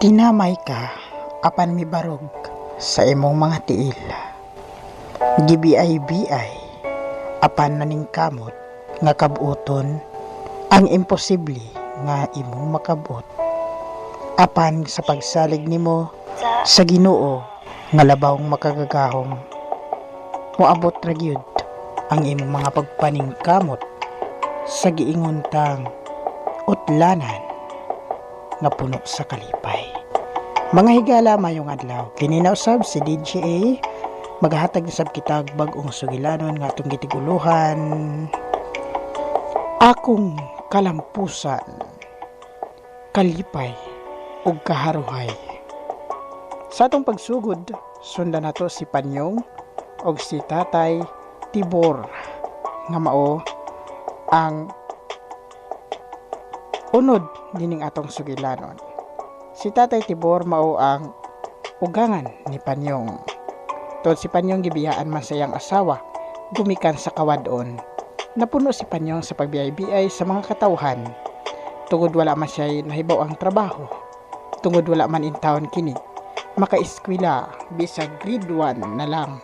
Tinamay ka apan mibarog sa imong mga tiil. Gibiay-biay apan naningkamot nga kab-oton ang imposible nga imong makabot. Apan sa pagsalig nimo sa Ginoo nga labawng makagagahom, moabot ra gyud ang imong mga pagpaningkamot sa giingon tang utlanan nga puno sa kalipay. Mga higala, mayong adlaw. Kini na usab si DJA, maghatag usab kitag bag-ong sugilanon nga atong gitiguluhan akong kalampusan, kalipay ug kaharuhay. Sa atong pagsugod, sundan nato si Panyong og si Tatay Tibor nga mao ang unod nining atong sugilanon. Si Tatay Tibor mao ang ugangan ni Panyong. Tod si Panyong gibiyaan man sa iyang asawa gumikan sa kawadon. Napuno si Panyong sa pagbiyay-biyay sa mga katawhan. Tungod wala man siya nahibaw ang trabaho. Tungod wala man intawon kini makaeskwela bisag grade 1 na lang.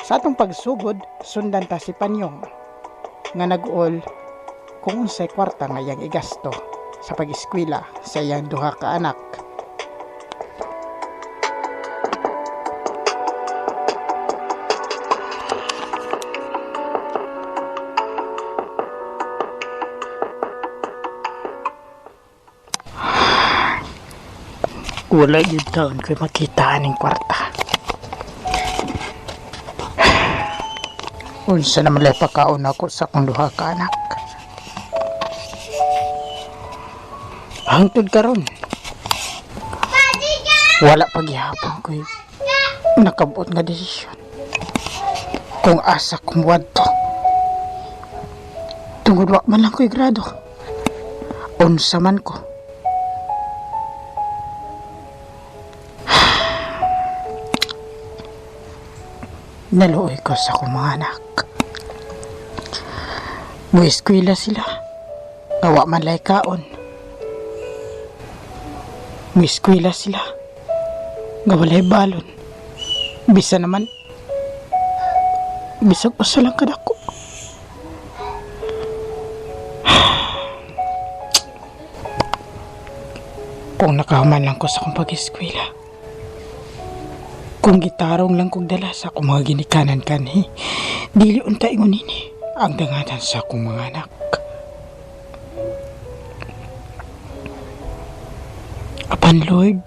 Sa atong pagsugod, sundan ta si Panyong nga nag-uol kung unsay kwarta nga iyang igasto sa pag-eskwela sa iyang duha ka anak. Wala gyud taon ko'y makita aning kwarta. Unsa naman lay pakaon ako sa akong duha ka anak. Hangtod karon, wala pa gihapon ko'y nakabot nga desisyon kung asa ko moadto. Tungod wa man lang ko'y grado. Unsa man ko. Naluoy ko sa akong mga anak. Mueskwela sila. Nga wa man lay kaon. Mueskwela sila. Nga walay balon. Bisa naman, bisag usa lang kadako. Kung nakahuman lang ko sa akong pag-eskwela, kung gitarong lang kong dala sa akong mga ginikanan kanhi, dili unta ingon nini ang dangatan sa akong mga anak. Apan Lord,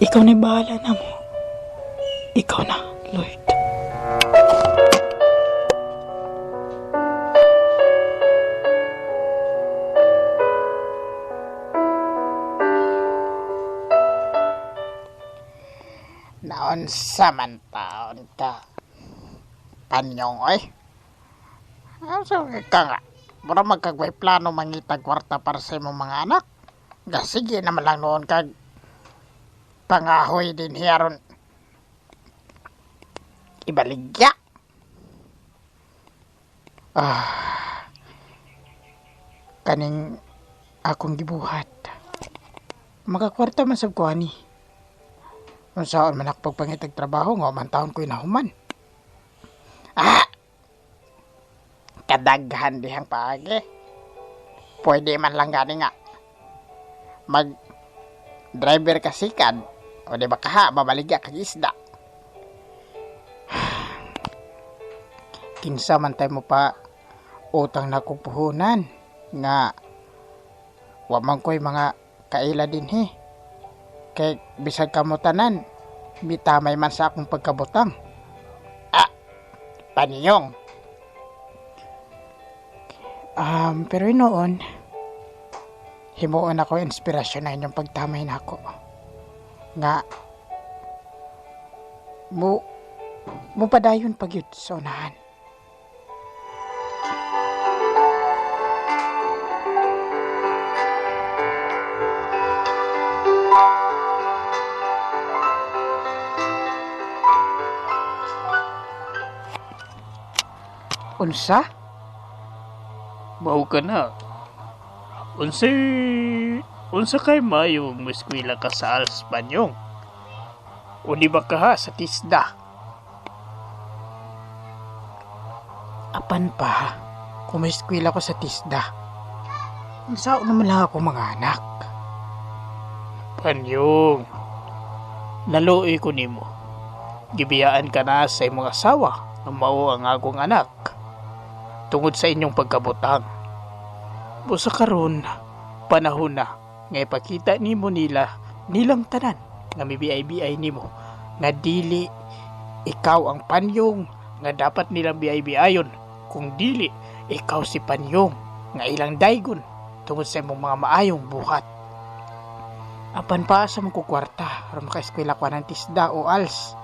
ikaw na bahala na mo. Ikaw na, Lord. Naunsa man taon ka, Panyong, oy. Asa ka nga? Mura magkagway plano mangitag kwarta para sa imong mga anak. Gasige naman lang noon kag pangahoy din hiyaron. Ibaligya. Kaning akong gibuhat. Makakwarta man sab ko ani. Unsaon man ako pagpangitag trabaho nga man taon ko'y nahuman. Kadaghan dihang paagi. Pwede man lang gani nga mag driver ka sikad o di ba kaha babaligya kag isda. Kinsa man tayo mo pa utang na puhunan nga wa man ko'y mga kaila dinhi. Kay bisag kamo tanan mitamay man sa akong pagkabutang. Paniyong. Pero noon, himuon ako inspirasyon na inyong pagtamay nako. Nga mo padayon pagyud sa unahan. Unsa? Mao ka na. Unsay Unsa kay maayo moeskwela ka sa ALS, Panyong? O di ba ka sa TESDA? Apan pa, kung may eskwela ko sa TESDA, unsaon naman lang ako mga anak. Panyong, naluoy ko nimo. Gibiyaan ka na sa imong asawa nga mao ang akong anak tungod sa inyong pagkabutang. Busa karon, panahon na nga ipakita nimo nila nilang tanan nga mibiay-biay nimo nga dili ikaw ang Panyong nga dapat nilang biay-biayon, kung dili ikaw si Panyong nga ilang daygon tungod sa imong mga maayong buhat. Apan pa sa mong kukwarta aron makaeskwela ko ng TESDA o ALS.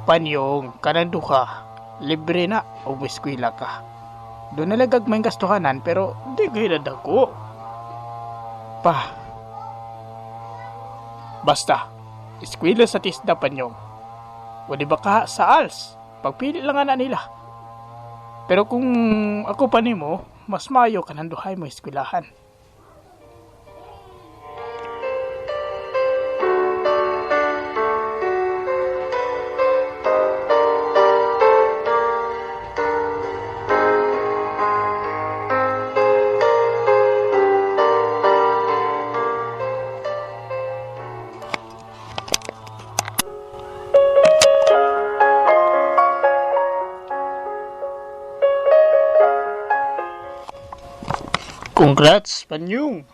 Panyong, kanang duha, libre na o eskwela ka. Doon na lang may gastuhanan pero di kayo dako. Pa, basta, eskwela sa TESDA, Panyong. O di ba ka sa ALS? Pagpili lang na nila. Pero kung ako pa nimo, mas maayo ka nang duhay mo eskwelahan. Congrats, Panyong!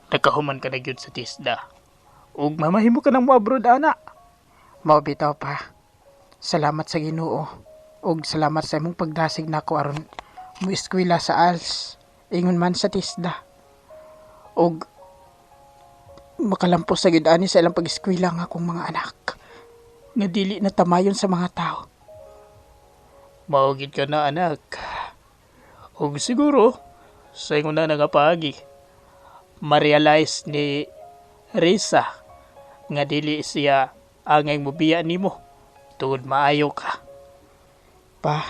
Nakahuman ka na gyud sa TESDA. Ug mamahimo ka ng mo-abroad, ana. Mao bitaw pa. Salamat sa Ginoo. Ug salamat sa imong pagdasig nako aron mo eskwela sa ALS. Ingon man sa TESDA. Ug makalampos sa gyud ani sa ilang pag-eskwela ang akong mga anak. Nga dili na tamayon sa mga tao. Mao gid ka na, anak. Ug siguro sa ingon na nga paagi, ma-realize ni Risa nga dili siya angay mobiya nimo tungod maayo ka. Pa,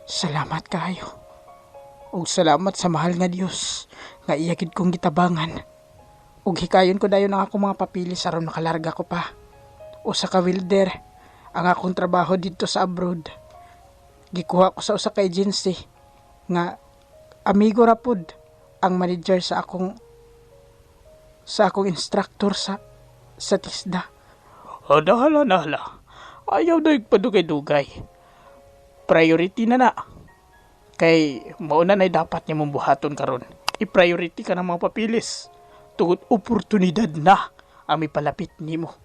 salamat kayo. Ug salamat sa mahal nga Dios nga iya gid kong gitabangan. Ug hikayon ko dayon ang akong mga papilis aron makalarga ko pa. Usa ka welder ang akong trabaho didto sa abroad. Gikuha ko sa usa ka agency nga amigo ra pud ang manager sa akong instructor sa TESDA. Oh, nahala, nahala. Ayaw na padugay-dugay. Priority na na. Kay mauna na'y dapat nimong buhaton karon. I-priority ka ng mga papilis. Tungod oportunidad na ang mipalapit nimo.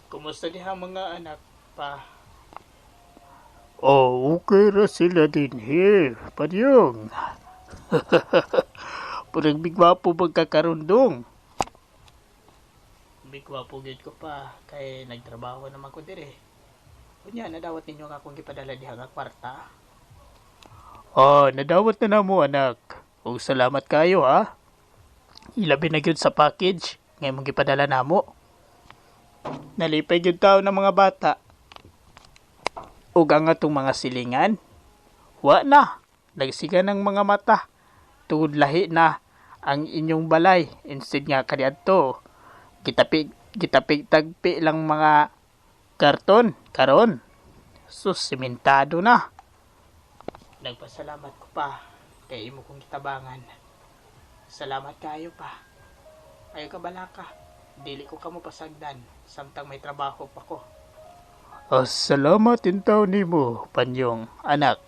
Kumusta diha mga anak pa? Oh, okay ra sila din here, Panyong. Purang bigwapo magkakarundong. Bigwapo gyud ko pa, kay nagtrabaho naman ko dire. Unya, nadawat ninyo nga akong gipadala diha nga kwarta? Oh, nadawat na namo, anak. Og salamat kayo, ha. Ilabi na gyud sa package nga imong gipadala namo. Nalipay gyud tawo ng mga bata. Ug ang atong mga silingan, wa na. Nagsiga ng mga mata. Tungod lahi na ang inyong balay. Instead nga kaniadto, gitapig tagpi lang mga karton karon. Sus, simentado na. Nagpasalamat ko pa kay imo kong gitabangan. Salamat kayo pa. Ayaw ka balaka. Dili ko kamo pasagdan samtang may trabaho pa ko. Oh, salamat intaw nimo, Panyong anak.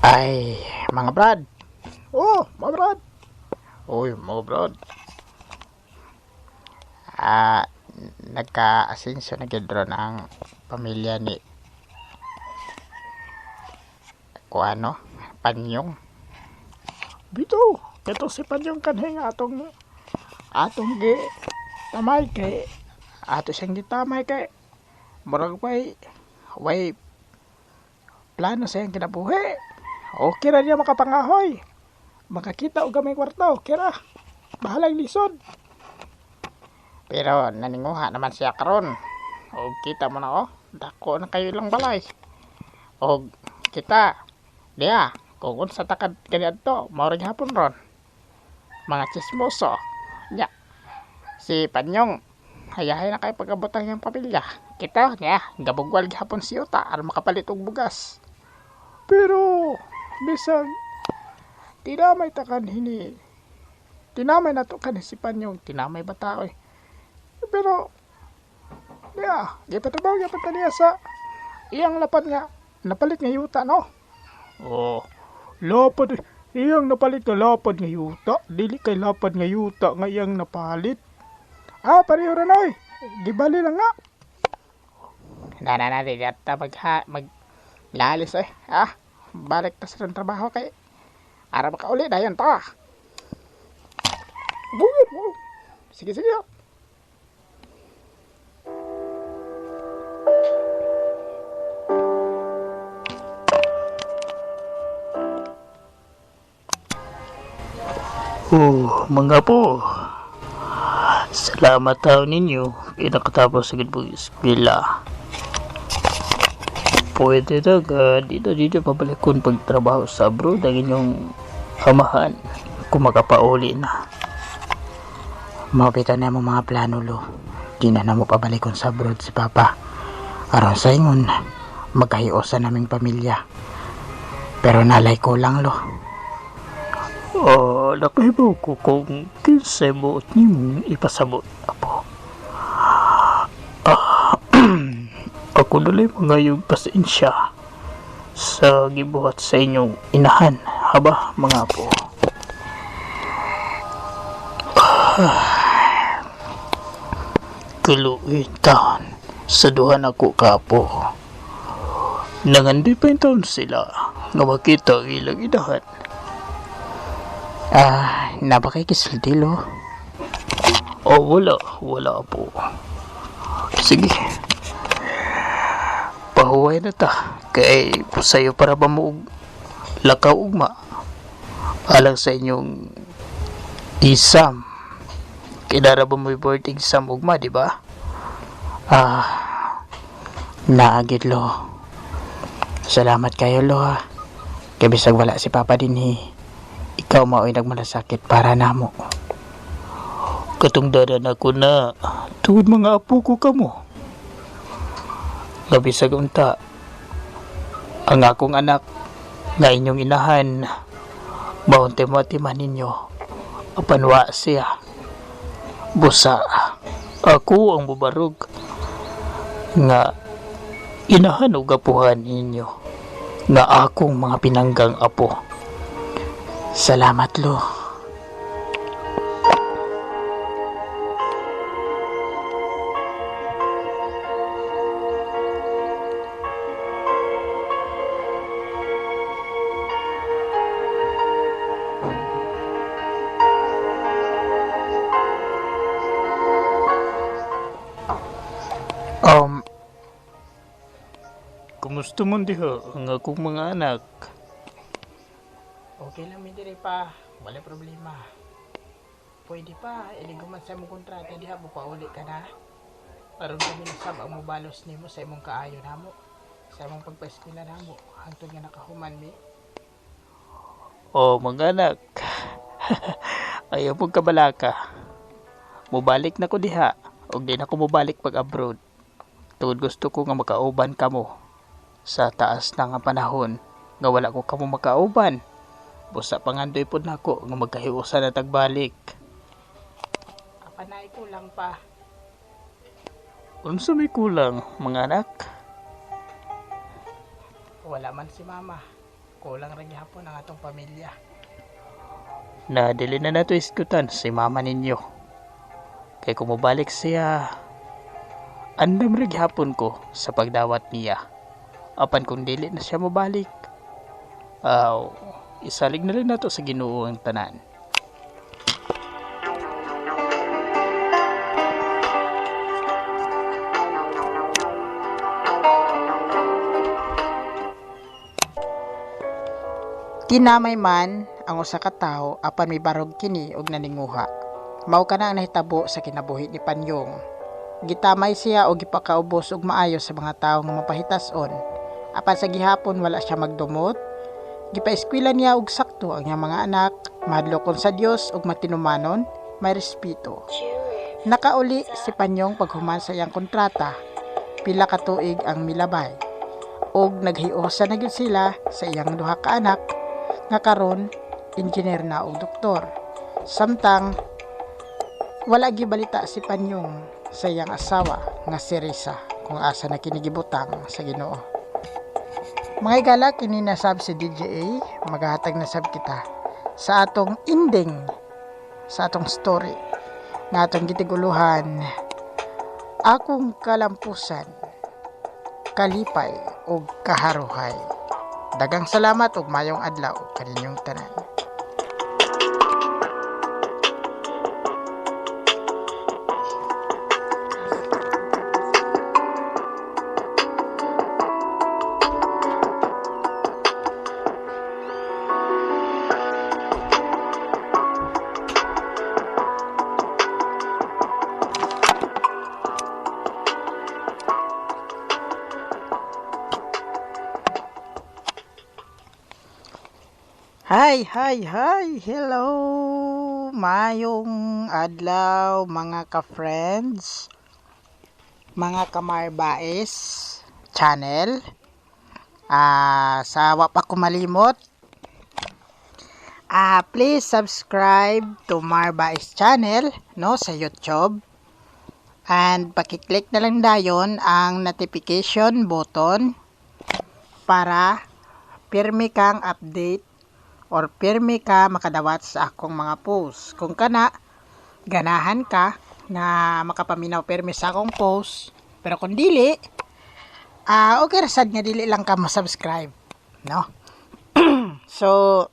Ay, mga brad. Oh, mga brad. Oy, mga brad. Nagka-asenso na gid ron ang pamilya ni Kuano, Panyong. Bito, kato si Panyong kanhi nga atong atong gi tamay kay ato siyang gitamay kay murag way plano sa iyang kinabuhi. Okay ra niya makapangahoy. Makakita og gamay kwarto, okay ra. Bahalang lisod. Pero naninguha naman siya karon. Og kita mo na oh, dako na kayo ilang balay. Og kita diya kung unsa ta kad kaniadto, mao ra gihapon ron. Mga chismoso. Nya. Si Panyong hayahay na kay pag-abot ang iyang pamilya. Kita niya, gabugwal gihapon si Yuta aron makapalit og bugas. Pero bisag tinamay ta kanhi, tinamay nato kanhi si Panyong, tinamay ba ta oy? Pero niya, gipatubaw gyapon ta niya sa iyang lapad nga napalit nga yuta, no? Oh, lapad iyang napalit nga lapad nga yuta, dili kay lapad nga yuta nga iyang napalit. Ah, pareho ra na oy. Gibali lang nga. Na na na di ta mag lalis oy. Ah, balik ta sa trabaho kay ara makauli dayon ta. Bugod mo. Sige, sige. Oh, mga po. Salamat tao ninyo. Pinakatapos sa po eskwela. Pwede na ka dito dito pabalikon pagtrabaho sa abroad ang inyong amahan kung makapauli na. Mao bitaw na mo mga plano lo. Di na namo pabalikon sa abroad si Papa. Aron sa ingon, magkahiusa naming pamilya. Pero nalay ko lang lo. Oh, nakahibaw ko kung kinsay buot nimong ipasabot, apo. Ah, ako nalay mga yung pasensya sa gibuhat sa inyong inahan, haba mga apo. Kaluoy taon sa duha nako ka apo. Nangandoy pa yung taon sila nga makita ang ilang inahan. Ah, napakakisulti lo. Oh, wala. Wala po. Sige. Pahuway na ta. Kay sayo para ba mo lakaw ugma. Alang sa inyong isam. Kinara ba mo board exam ugma, di ba? Ah, naagid lo. Salamat kayo lo ha. Kay bisag wala si Papa dinhi. Ikaw mao'y nagmalasakit para namo. Katungdaran ako na tungod mga apo ko kamo. Nga bisag unta, ang akong anak nga inyong inahan, maunti mo timan ninyo, apan wa siya. Busa, ako ang bubarog nga inahan og apuhan ninyo, nga akong mga pinanggang apo. Salamat lo. Kumusta man diha ang akong mga anak? Okay lang mi diri pa, wala problema. Pwede pa, iligo man sa imong kontrata diha mo pauli ka na. Aron kami nasab ang mobalos nimo sa imong kaayo namo, sa imong pagpaeskwela namo hangtod nga nakahuman mi. Oh, mga anak. Ayaw mong kabalaka. Mubalik na ko diha og di na ko mubalik pag abroad. Tungod gusto ko nga makauban kamo sa taas na nga panahon nga wala ko kamo makauban. Busa pangandoy pod nako nga magkahiusa na tagbalik. Apanay ko lang pa. Unsa may kulang, mga anak? Wala man si mama. Kulang ra gihapon ang atong pamilya. Na dili na nato iskutan si mama ninyo. Kay kung mobalik siya, andam ra gihapon ko sa pagdawat niya. Apan kung dili na siya mobalik, Aw, isalig na lang nato sa Ginoo ang tanan. Kinamay man ang usa ka tawo apan mibarog kini og naninguha. Mao kana ang nahitabo sa kinabuhi ni Panyong. Gitamay siya og gipakaubos og maayo sa mga tawo nga mapahitas-on. Apan sa gihapon wala siya magdumot. Gipaeskwela niya og sakto ang iyang mga anak, mahadlokon sa Dios ug matinumanon, may respeto. Nakauli si Panyong paghuman sa iyang kontrata. Pila ka tuig ang milabay. Og naghiusa na gyud sila sa iyang duha ka anak nga karon engineer na og doktor. Samtang wala gibalita si Panyong sa iyang asawa nga si Risa kung asa na kini gibutang sa Ginoo. Mga higala, kini na sab si DJA, maghahatag na sab kita sa atong ending, sa atong story nga atong gitiguluhan, akong kalampusan, kalipay ug kaharuhay. Dagang salamat ug mayong adlaw kaninyong tanan. Hi, hi, hi! Hello! Mayong adlaw mga ka-friends, mga ka-Marbais channel. Sa wa pa ko malimot, please subscribe to Marbais channel, no, sa YouTube. And paki-click na lang dayon ang notification button para pirmi kang update or pirmi ka makadawat sa akong mga post. Kung kana, ganahan ka na makapaminaw pirmi sa akong post, pero kung dili, okay ra sad nga dili lang ka ma-subscribe, no? So,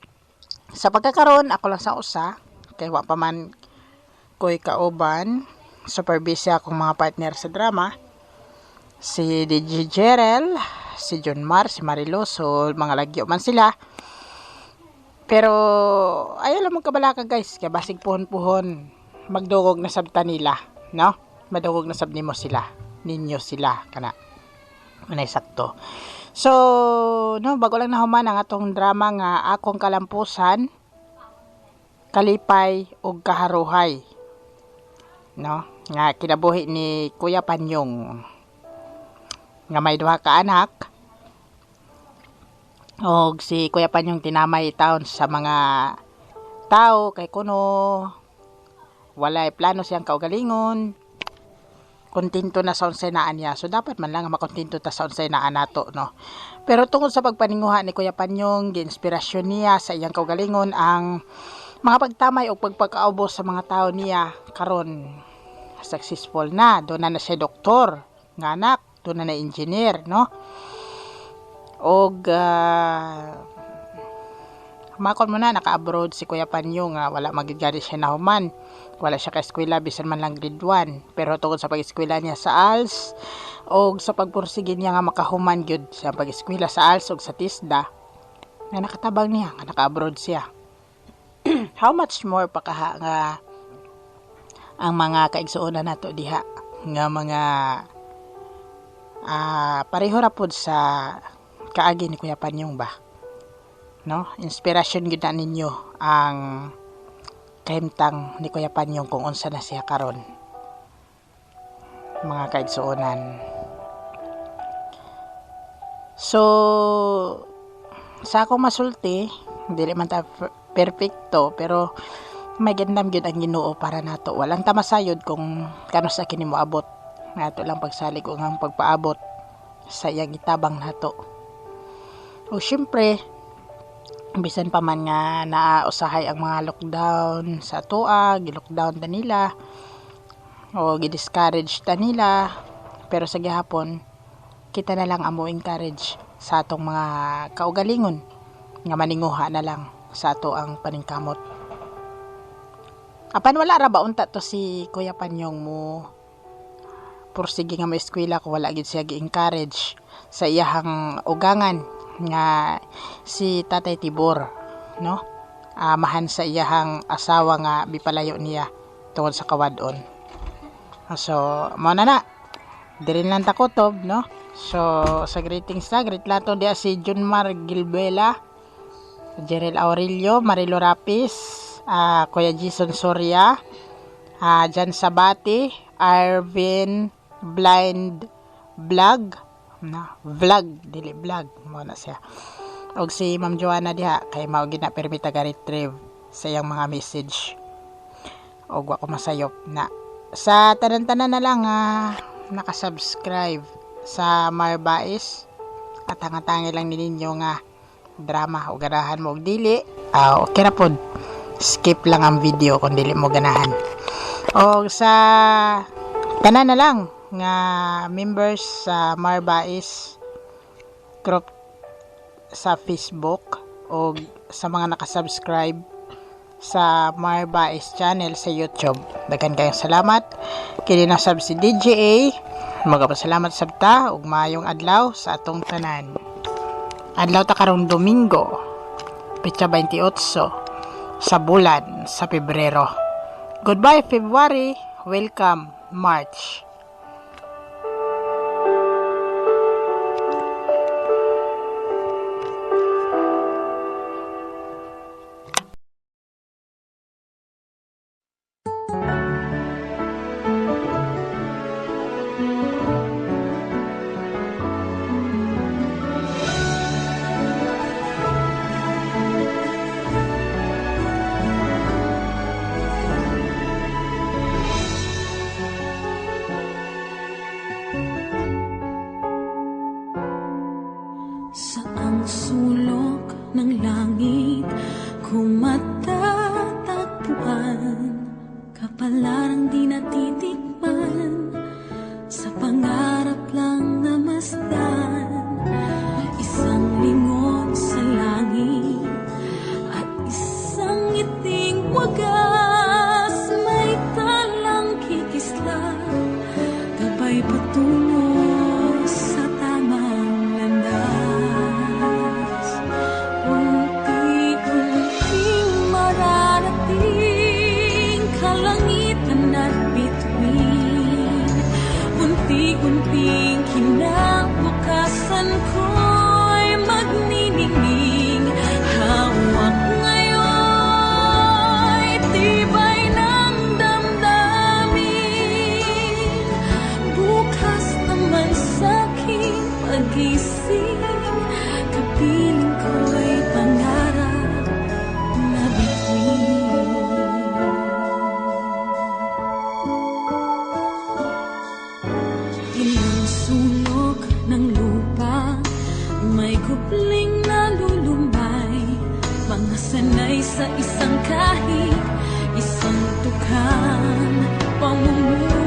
sa pagkakaroon, ako lang sa usa, kay wa pa man ko'y kauban. Super busy akong mga partner sa drama, si DJ Jerel, si John Mar, si Marilo, so mga lagyo man sila. Pero ayaw lang magkabalaka guys, kaya basig puhon-puhon magdugog na sabta nila, no? Madugog na sab nimo sila, ninyo sila kana. Anay sakto. So, no, bago lang nahuman ang atong drama nga akong kalampusan, kalipay ug kaharuhay, no? Nga kinabuhi ni Kuya Panyong nga may duha ka anak. Og si Kuya Panyong tinamay taon sa mga tao kay kuno walay plano siyang kaugalingon, kontento na sa unsay naa niya. So dapat man lang makontento ta sa unsay naa nato, no? Pero tungod sa pagpaninguha ni Kuya Panyong, giinspirasyon niya sa iyang kaugalingon ang mga pagtamay o pagpagkaubos sa mga tao niya. Karon successful na, doon na siya doktor nga anak, doon na engineer, no? Og makon mo na naka-abroad si Kuya Panyong nga wala magigari siya nahuman, wala siya ka-eskwela bisan man lang grade 1, pero tungod sa pag-eskwela niya sa ALS og sa pagpursige niya nga makahuman gyud sa pag-eskwela sa ALS og sa TISDA, nga nakatabang niya nga naka-abroad siya. How much more pa kaha nga ang mga kaigsuonan nato diha nga mga pareho ra pod sa kaagi ni Kuya Panyong ba, no? Inspiration gyud na ninyo ang kahimtang ni Kuya Panyong kung unsa na siya karon, mga kaigsuonan. So sa akong masulti, dili man ta perfecto, pero may gandam gyud ang Ginoo para nato. Walang tamasayod kung kanus-a kini moabot. Nato lang pagsalig og ang pagpaabot sa iyang itabang nato. O syempre, bisan pa man nga naa usahay ang mga lockdown sa atoa, gi-lockdown ta nila o gi-discourage ta nila, pero sa gihapon kita na lang ang mo encourage sa atong mga kaugalingon nga maninguha na lang sa ato ang paningkamot. Apan wala ra ba unta to si Kuya Panyong mo pursige nga mo eskwela kung wala gid siya gi-encourage sa iyahang ugangan nga si Tatay Tibor, no? Amahan sa iyahang asawa nga bipalayo niya tungod sa kawadon. So, mao na na. Diri lang ta kutob, no? So, sa greetings na, greet lang to diya si Junmar Gilbuela, Jerel Aurelio, Marilo Rapis, Kuya Jason Soria, Jan Sabati, Arvin Blind Vlog, na vlog dili vlog mo na siya. Og si Ma'am Joanna diha kay mao gid na permi taga retrieve sa iyang mga message. Og wa ko masayop na. Sa tanan-tanan na lang naka-subscribe sa Marbais at hangatangi lang ninyo nga drama o ganahan mo og dili, okay ra pod, skip lang ang video kung dili mo ganahan. Og sa tanan na lang nga members sa Marbais group sa Facebook o sa mga nakasubscribe sa Marbais channel sa YouTube, daghan kayong salamat. Kini na sab si DJA, magapasalamat sabta ug maayong adlaw sa atong tanan. Adlaw ta karong Domingo, petsa 28 sa bulan sa Pebrero. Goodbye February, welcome March. Saang sulok ng langit kung matatagpuan, kapalarang di natitikman, sa pangarap lang na masdan. Isang lingon sa langit at isang ngiting wagas, may talang kikisla, gabay patungo sa tamang landas. Unti-unting mararating kalangitan at bituin, unti-unting kinabukasan ko'y magniningning. Hawak ngayon'y tibay ng damdamin, bukas naman sa'king paggising, kapiling ko'y pangarap na bituin. Ilang sulok ng lupa, may kupling nalulumbay, mga sanay sa isang kahig, isang tukang pamumuhay.